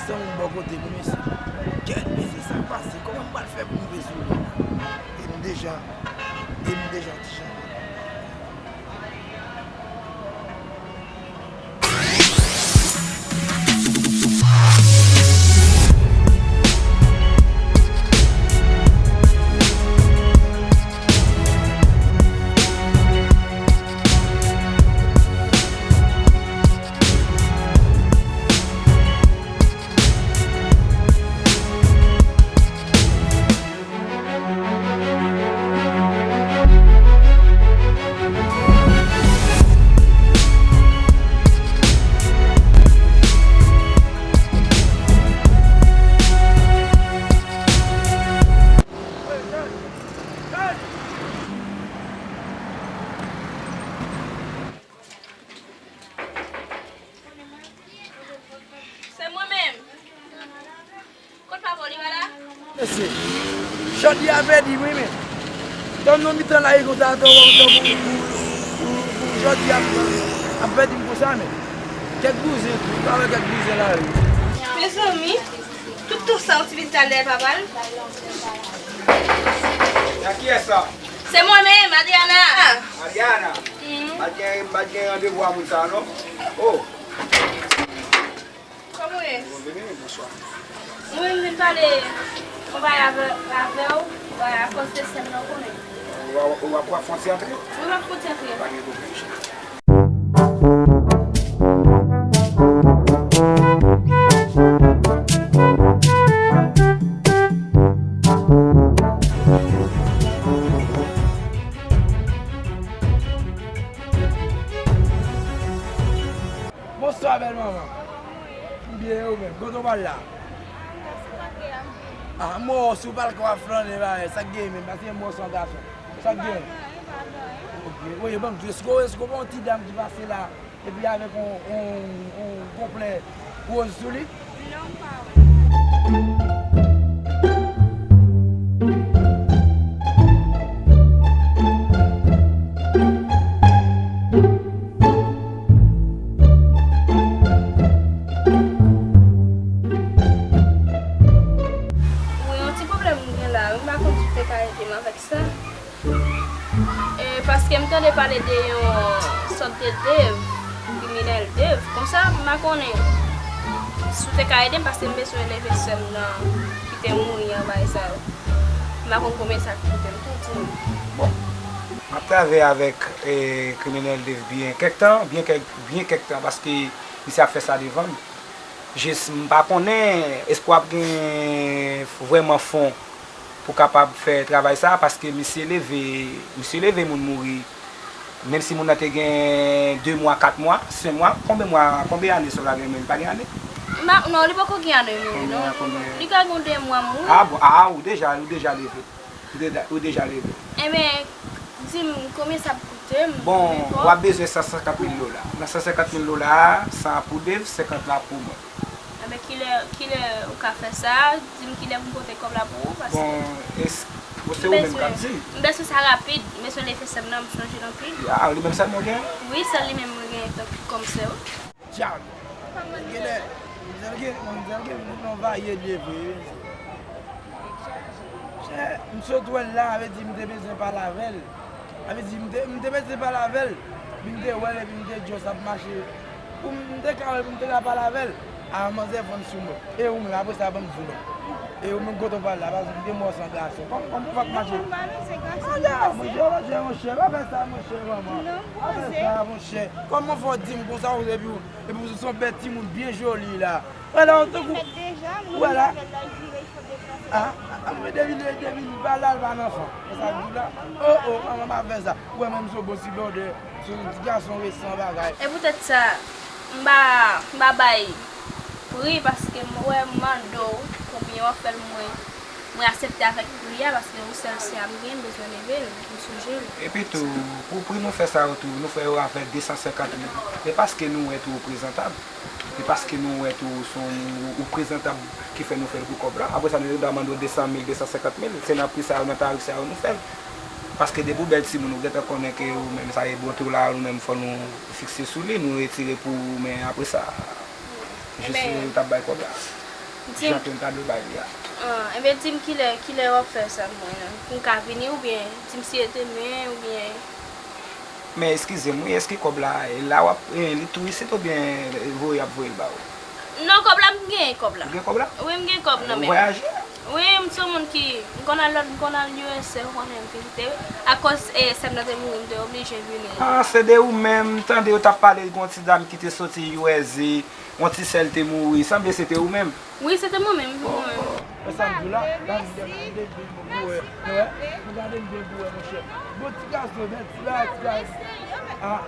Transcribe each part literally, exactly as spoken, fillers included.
San moun bò kote m wi mesye. Kèt mesye sa k pase? Kòman m pral fè pou m rive sou li la? E m deja, e m deja ti jan. Se mwen menm. Kot papa w, li pa la? Mesye, jodi a pèdi m wi men. Tann nou mitan lari konsa, tann pou, pou, pou, pou jodi a ap pèdi m konsa men. Kèk bouzen tou, pa wè kèk bouzen lari. Mezanmi, tout tan sa w ti vin t al dèyè papa l. Nan kiyès sa? Se mwen menm, Adriana. Adriana? Mhm. M pa t gen, m pa t gen randevou a moun sa non. Oh. Kòman w ye? Mwen vini, bonswa. Mwen vin pale yon bagay avè, avè w, bagay akòz de sè m nan, w konnen. Ou ap, ou ap, ou ap fè yon ti antre? Wi, m ap fè yon ti antre. Pa gen pwoblèm, cheri. Bonswa, bèl manman. M byen, e ou menm? Kote w pral la? Ah, m wè w sou balkon w ap flannen, bagay. Sa k gen menm? Paske m wè w se yon gason. Sa k gen? Ok. Woy, ban m di, èske, èske w pa yon ti dam ki pase la, epi avèk yon, yon, yon konplè wòz sou li? Non, m pa wè. Wi, yon ti pwoblèm m gen la wi, m pa konn si w te ka ede m avèk sa. E, paske m tande pale de yon sòt de Dave, kriminèl Dave. Konsa, m pa konnen si w te ka ede m, paske m bezwen leve sè m nan ki te mouri an, bagay sa yo. M pa konn konbyen sa k koute m tou, di m. Bon, m ap travay avèk, e, kriminèl Dave byen kèk tan, byen kèk, byen kèk tan, paske misye ap fè sa devan m. Jis, m pa konnen èske w ap gen vrèman fon pou kapab fè travay sa, paske misye leve, misye leve moun mouri. Menm si moun nan te gen de mwa, kat mwa, senk mwa, konbyen mwa, konbyen ane sa w ta gen menm? Li pa gen ane? M pa, non, li poko gen ane mouri, non. Konbyen, konbyen? Li ka gen de mwa mouri. Ah bon, ah, ou deja, ou deja leve. Ou deja, ou deja leve. Enben, di m konbyen sa ap koute m. Bon, w ap bezwen san senkant mil dola. Nan san senkant mil dola a, san an pou Dave, senkant la pou mwen. Enben, kilè, kilè ou ka fè sa? Di m kilè pou m pote kòb la pou ou, paske... Bon, e se ou menm k ap di. M bezwen sa rapid. M bezwen leve sè m nan, m sonje l anpil. Ah, li menm sèlman w gen? Wi, sèl li menm mwen gen tankou kòm sè w. Djab. Genlè, manzèl gen, manzèl gen nan vaye lye vre wi. Chè, m sot wè l la, sa vle di m te bezwen pale avè l. Sa vle di m te, m te bezwen pale avè l. Epi m te wè l, epi m te just ap mache. Pou m, m te ka wè l, pou m te ka pale avè l. A, manzè vann sou mwen. E ou menm, apre sa, ban m di w non. E ou menm, kote w pral la, paske m te mò san gason. Kòm, kòman w ap mache? Monchè, monchè, monchè, pa fè sa, monchè, manman. Pa fè sa, monchè. Kòman fò w di m konsa, ou epi w Epi w se yon bèl timoun byen joli la. Wè la, w tankou, wè la. Ah, ah, mwen depi, depi li pa la, li pa nan fanm. Wè sa k di la? Oh, oh, manman pa fè sa. Ou wè mwen m se yon bon ti blòdè, se yon ti gason resan bagay. E poutèt sa, m pa, m pa bay pri paske m wè m mande w konbyen w ap fè l mwen. Mwen aksepte avèk pri a, paske yon sèl sè a m gen, m bezwen leve l, m sonje l. Epi tou, pou pri nou fè sa yo tou, nou fè yo avèk de san senkant mil. E paske nou wè tou ou prezantab. E paske nou wè tou ou se yon, ou prezantab ki fè nou fè l pou kòb la. Apre sa, nou te dwe mande w de san mil, de san senkant mil. Se nan pri sa yo, nan tarif sa yo nou fè l. Paske depi w bèl timoun, ou gentan konnen ke ou menm sa e bonte w la, nou menm fò nou fikse sou li, nou retire pou ou, men apre sa, jis nou t ap bay kòb la. jan ke m ta dwe bay li a. Ah, enben, di m kilè, kilè w ap fè sa pou mwen, non? Pou m ka vini, oubyen di m si e demen, oubyen. Men eskize m, wi, èske kòb la, e la w ap, e, li tou isit oubyen voye y ap voye l ba ou? Non, kòb la, m gen kòb la. Ou gen kòb la? Wi, m gen kòb nan men m. Ou vwayaje? Wi, m se yon moun ki, m konn al lòt, m konn al U S A, ou konnen m vizite, akoz, e, sè m nan te mouri, m te oblije vini. Ah, se de ou menm, m tande yo t ap pale, gen yon ti dam ki te soti U S A, yon ti sè l te mouri, sanble se te ou menm. Wi, se te mwen menm, wi, mwen menm. E sa m di w la, gade m, gade m, gade m, gade m, gade m, monchè. Bon, ti gason, bèl ti bagay, ti gason. Ah.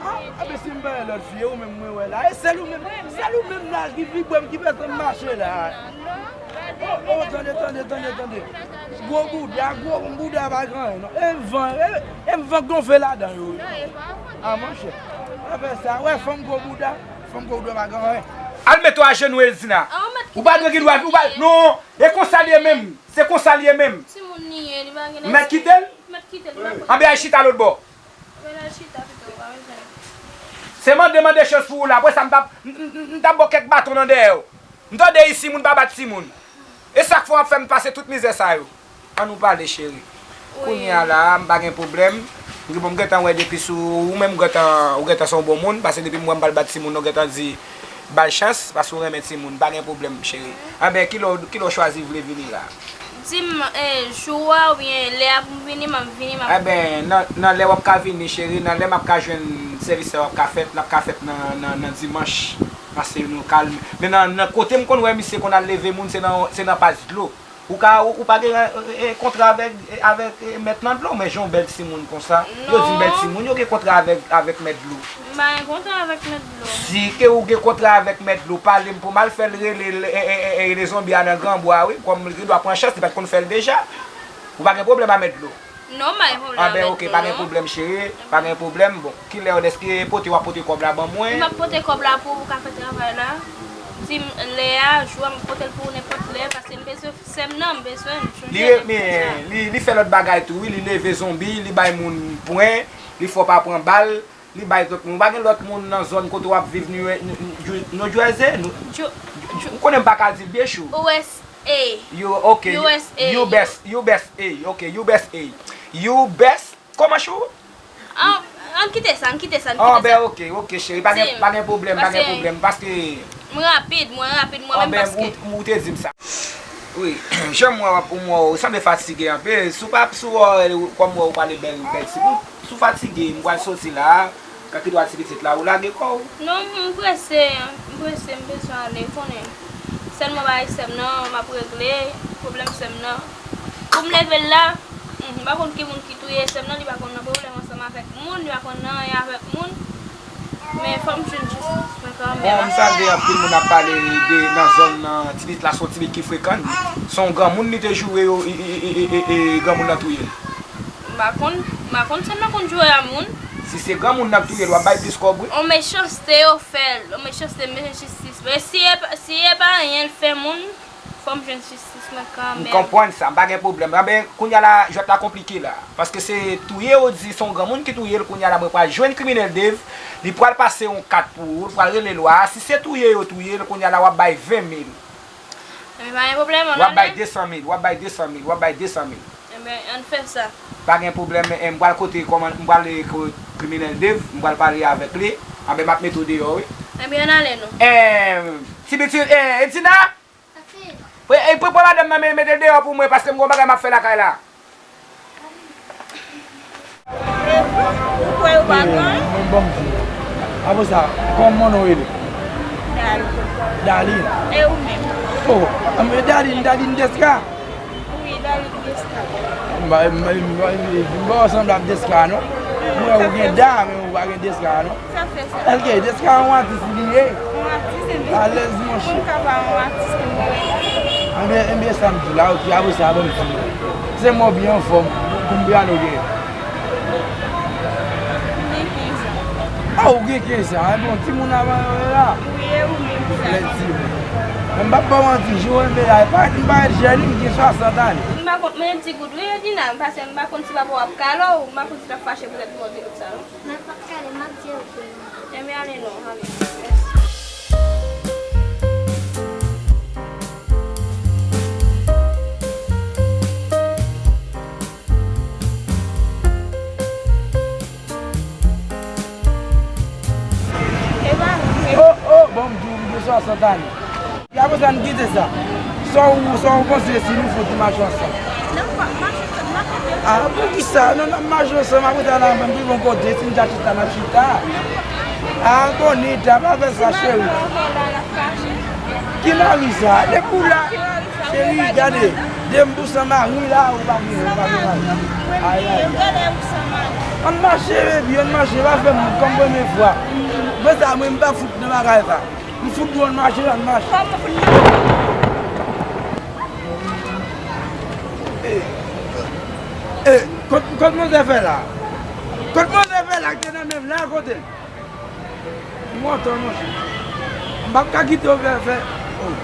Ah, ah, men si m pa yon lòt fi, e ou menm mwen wè la. E sèl ou menm, sèl ou menm la ki vibre m, ki fè san m mache la. Oh, oh, tande, tande, tande, tande. Gwo bouda, gwo bouda pa gen anyen, non. E van, e, e van gonfle ladan yo. Ah, monchè. Afè sa, wè, fanm gwo bouda, fanm gwo bouda pa gen anyen. Al mete w ajenou, Elzina. Ou pa dwe gen dwa, ou pa, non, e konsa l ye menm. Se konsa l ye menm. Timoun li ye, li pa gen lespri. Mèt kite l? Mèt kite l, li pa konn. Anben, al chita lòt bò. Anben, al chita pito, ou pa bezwen. Se mande, mande chans pou ou la. Apre sa, m t ap, m, m, m, m t ap ba w kèk baton nan dèyè w. M tande isi, moun pa bat timoun. E sa k fè w ap fè m pase tout mizè sa yo. Ann nou pale, cheri. Wi. Kounye a la, m pa gen pwoblèm. M gen, bon, m gentan wè depi sou ou menm, ou gentan, ou gentan se yon bon moun, paske depi m wè m pral bat timoun, ou gentan di ba l chans, paske ou renmen timoun, pa gen pwoblèm, cheri. Anben, kilè w, kilè w chwazi vle vini la? Di m, e, jou a oubyen lè a pou m vini, m ap vini, m ap. Enben, nan, nan lè w ap ka vini, cheri, nan lè m ap ka jwenn sèvis la w ap ka fèt, l ap ka fèt nan, nan, nan dimanch, paske nou kalm. Men nan, nan kote m konn wè misye konn al leve moun, se nan, se nan pas dlo. Ou ka, ou, ou pa gen, e, e, kontra avèk, e, avèk, e, mèt nan dlo, men jan w bèl timoun konsa. Yo di m bèl timoun, yo gen kontra avèk, avèk mèt dlo. M pa gen kontra avèk mèt dlo. Si ke ou gen kontra avèk mèt dlo, pale m pou m al fè l rele, e, e, e, e, rele zonbi a nan granbwa, wi. Kòm li dwa pran chans, li pa t konn fè l deja. Ou pa gen pwoblèm a mèt dlo? Non, m pa gen pwoblèm avèk nou, non. Anben, oke, pa gen pwoblèm, cheri. Pa gen pwoblèm. Bon, kilè, èske pote w ap pote kòb la ban mwen? M ap pote kòb la pou ou ka fè travay la. Di m lè a, jou a, m ap pote l pou ou nenpòt lè, paske m bezwen sè m nan, m bezwen l. Li, men, li, li fè lòt bagay tou, wi. Li leve zonbi, li bay moun pwen, li fè w pa pran bal. Li bay lòt moun. Ou pa gen lòt moun nan zòn kote w ap viv, New, New, New Jersey? Ou konnen m pa ka di l byen, chou. U S A. U, ok. U S A. U best, U best A, ok, U best A. U best, kòman, chou? An, ann kite sa, ann kite sa, ann kite sa. Anben, ok, ok, cheri, pa gen, pa gen pwoblèm, pa gen pwoblèm, paske. M rapid, mwen rapid, mwen menm, paske. Ou, ou te di m sa. Wi, jan m wè w ap, ou, ou sanble fatige anpil. Si w pa, si w wè, kòm wè w pale bèl, bèl timoun. Si w fatige, m pral soti la, ka kite w a ti pitit la, ou lage kò w. Non, m prese, m prese, m bezwen ale, ou konnen. Sèlman bagay sè m nan, m ap regle, pwoblèm sè m nan. Pou m leve l la, m pa konn ki moun ki touye sè m nan, li pa konn nan pwoblèm ansanm avèk moun, li pa konn nan anyen avèk moun. Men fò m jwenn jistis mwen kanmenm. Bon, m tande anpil moun ap pale de nan zòn nan, ti pitit la se yon ti pitit ki frekan. Se yon granmoun li te joure yo, e, e, e, granmoun nan touye l. M pa konn, m pa konn si m nan konn joure a moun. Si se granmoun nan k touye l, w ap bay plis kòb, wi. On mechanste yo fè l, on mechanste, m bezwen jistis. Men si e pa, si e pa anyen l fè moun, fò m jwenn jistis mwen kanmenm. M konprann sa, m pa gen pwoblèm. Anben, kounye a la, jwèt la konplike la. Paske se touye yo di, se yon granmoun ki touye l, kounye a la, mwen pral jwenn kriminèl Dave, li pral pase yon kat pou ou, li pral rele lwa a. Si se touye yo touye l, kounye a la, w ap bay ven mil. Enben, pa gen pwoblèm, ann ale. W ap bay de san mil, w ap bay de san mil, w ap bay de san mil. Enben, ann fè sa. Pa gen pwoblèm, men, m pral kote kòman, m pral, e, ko-, kriminèl Dave, m pral pale avèk li. Anben, m ap mete w deyò, wi. Enben, ann ale non. Em, ti pitit, e, Edina? Pre-, e, pre-, pran madanm nan, men mete l deyò pou mwen, paske m gen yon bagay m ap fè lakay la. E vre? Ou kwè yo pa gen anyen? Bon, bon, m di. Apre sa, kòman non w rele? Darline. Darline? E ou menm? Oh, men Darline, Darline Desca? Wi, Darline Desca. M pa, m, m, m, m pa sanble ak Desca, non. Mwen, ou gen Da, men ou pa gen Desca, non. Sa fè sa. Èske Desca yon atis li ye? Yon atis, enben. Alèz, monchè. Pou m ka pa yon atis pou mwen. Enben, enben, sa m di la, ok, apre sa, ban m di. Se mò byen anfòm, konbyen ane w genyen? M gen kenz an. Ah, ou gen kenz an, e bon, timoun avan yo ye la. Wi, e ou menm sa? Lè di, men m p ap ba w manti, jan w ye la, e pa, m parèt jèn, wi, m gen swasant ane. M pa konn, men di goud, wi, Edina, paske m pa konn si papa w ap kale w, m pa konn si l ap fache poutèt ou di goud sa, non. Mwen p ap kale, m ap di ok. Enben, ale non, ale. Mèsi. Apre sa, n kite sa. Sa w, sa w panse si nou fout mache ansanm? A, poukisa? Non, n ap mache ansanm, apre sa, n ap pran pi bon kote, si n ta chita, n ap chita. A, Antonita, pa fè sa, cheri. Ki mari sa? Depi w la, cheri, gade, de m pou san mari la, ou pa gen, ou pa gen mari. Ay, ay, ay. Ann mache, baby, ann mache, pa fè m kòm premye fwa. Mwen sa, mwen, m pa fout nan bagay sa. M fout dwòl mache, ann mache. Kòman pou n mache? E, e, kot, kot manzè fè la? Kot manzè fè la ki te nan men m la kote l? M wont, monchè. M p ap ka kite w fè, fè. Oh.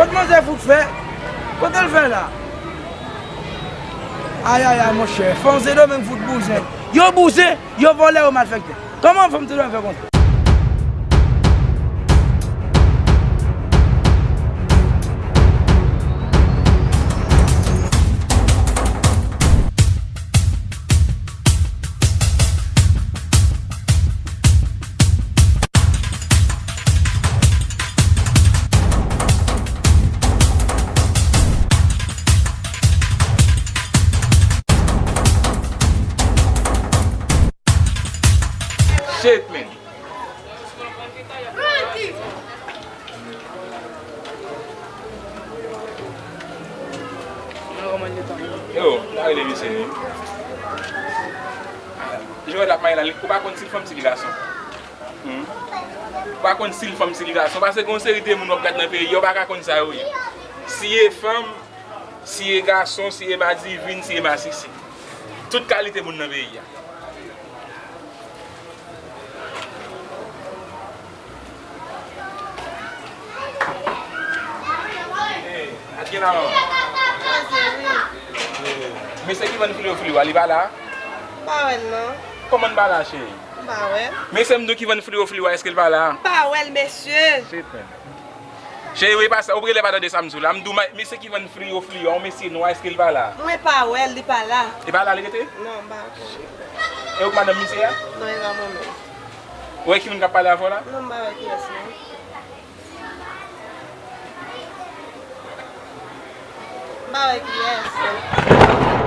Kot manzè fout fè? Kote l fè la? Ayayay, monchè. Fanm Sendomeng fout bouzen. Yo bouzen, yo vòlè, yo malfektè. Kòman fanm Sendomeng fè konsa? Shit, man. Yo, pa rele misye non. Jewèl ap mayi la, ou pa konn si l fanm si l gason. Hmm. Ou pa konn si l fanm si l gason. Paske gen yon seri de moun w ap gad nan peyi a, ou pa ka konn sa yo ye. Si e fanm, si e gason, si e madivin, si e masisi. Tout kalite moun nan peyi a. Hey, ak gen la, manman? Mesye ki vann fliyo fliyo a, li pa la? M pa wè l non. Kòman n pa la, cheri? M pa wè l. Mesye m di w ki vann fliyo fliyo a, èske l pa la? M pa wè l, mesye. Shit, man. Cheri, wi, pa sa, ou rele pa tande sa m di w la. M di w, ma-, mesye ki vann fliyo fliyo a, yon mesye nwa, èske l pa la? Mwen pa wè l, li pa la. Li pa la, li rete? Non, m pa wè l. E ou k madanm misye a? Non, e pa mwen menm. Ou wè ki moun k ap pale avè w la? Non, m pa wè kiyès non. M pa wè kiyès.